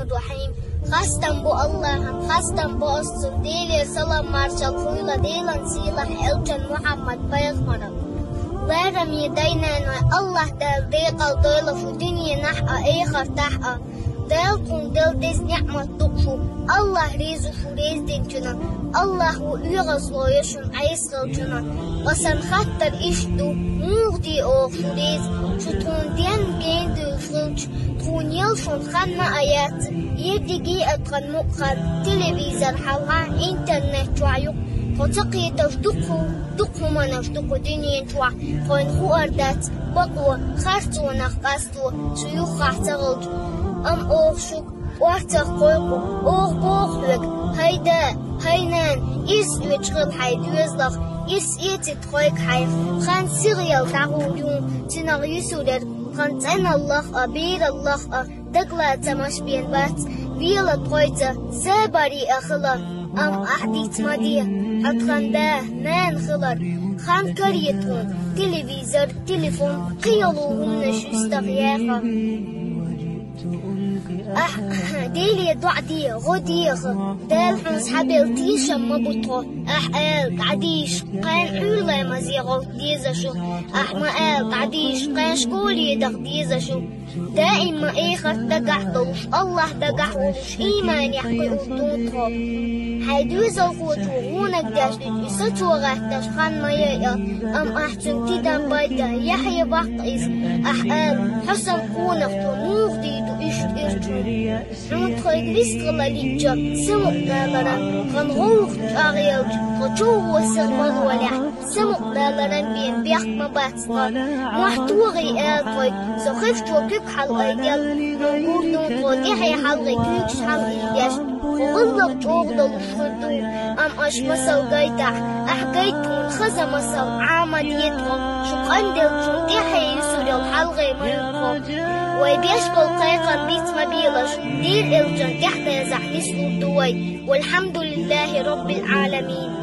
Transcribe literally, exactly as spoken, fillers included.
Рахьим. Хастам бу Аллахьан, хастам бу Оцун, Делера салам-маршал хуьлда Делан сийлахь элчан Мухьаммад пайхамаран. Лараме дай-наной, Аллахь Дала декъал дойла шу дуьненахь а, эхартахь а. Дала тхуна делла деза неӀмат ду шу. Аллахь реза шу реза динчунна. Аллахь ву оьгӀазло йо шуна Ӏеса хилчунна. Ва сан хаттар иштта ду, муха де оха шу реза? Шу тхуна денна гена дуьйлуш хилча, тхуна ел шуна хан ма а яц. Ерриге а тхан мукъа хан телевизор хьалха, интернет чохь ю-кх. Тхо ца кхеташ дукха, дукха хӀуманаш ду кху дуьнен чохь, тхойна хуур дац, бакъо, харцонах къасто, шу юххехь ца хилча. Амма оха шуьга орцах кхойкху, оха боху хьоьга: хӀай да, хӀай нана, ирс оьцуш хила хьайн доьзалх, ирс эцийта тхойга хьайх. Хан сихъел дӀагӀур ю, цунах юьсур яра тхан цӀеналлах а, бераллах а, дагалацамаш бен бац, вела тхойца, сабаре а хила. Амма ахь диц ма де хьо тхан да, нана хилар. Хан каре тхуна телевизор, телефон, кхин йолу хӀуманаш юьстах яха. Ахь Деле доӀа де, гӀо деха. Дала хьуна схьабелла тешам ма бу тхо. Ахь ала дӀадийша, кхана Ӏуьйрламазе гӀовта деза шу. Ахь ма ала дӀадийша, кхана школе даха деза шу. Даимма эхарт дагахь долуш, Аллахь дагахь волуш, ийманехь кхуьур ду тхо. Хьайн доьзалхочо гӀонах деш дуьту и сацо гӀатташ хан ма яй а, амма ахь цуьнан тидам байда, яхье ваккха иза. Ахь ала: хьо санна къонах цо муха дийр ду иштта ирчу? Хьуна тхайга вистхила лиъча, самукъадаларан, тхан гӀовгӀа чӀагӀъелча, тхо чӀогӀа сиха ма лолахь, самукъадаларан бен бехк ма бац тхан. Мохь тогӀий ала тхайга, со хирчо куьг хьалаайделла, хьуна гур ду тхо тӀаьхье хьалхе куьйгаш хьалаайдеш. Тхо гӀиллакх чӀогӀа долуш хир ду, амма аша масал гайтахь, ахь гайта тхуна хаза масал, Ӏама де тхо, шу къанделлачунна тӀаьхье юьсур йолу хьалхе ма ю тхо. Вай беш болу кхайкхам биц ма белаш, Делан элчанна тӀаьхьадазахь нислур ду вай. Валхьамдулиллахьи роббил Ӏаламин.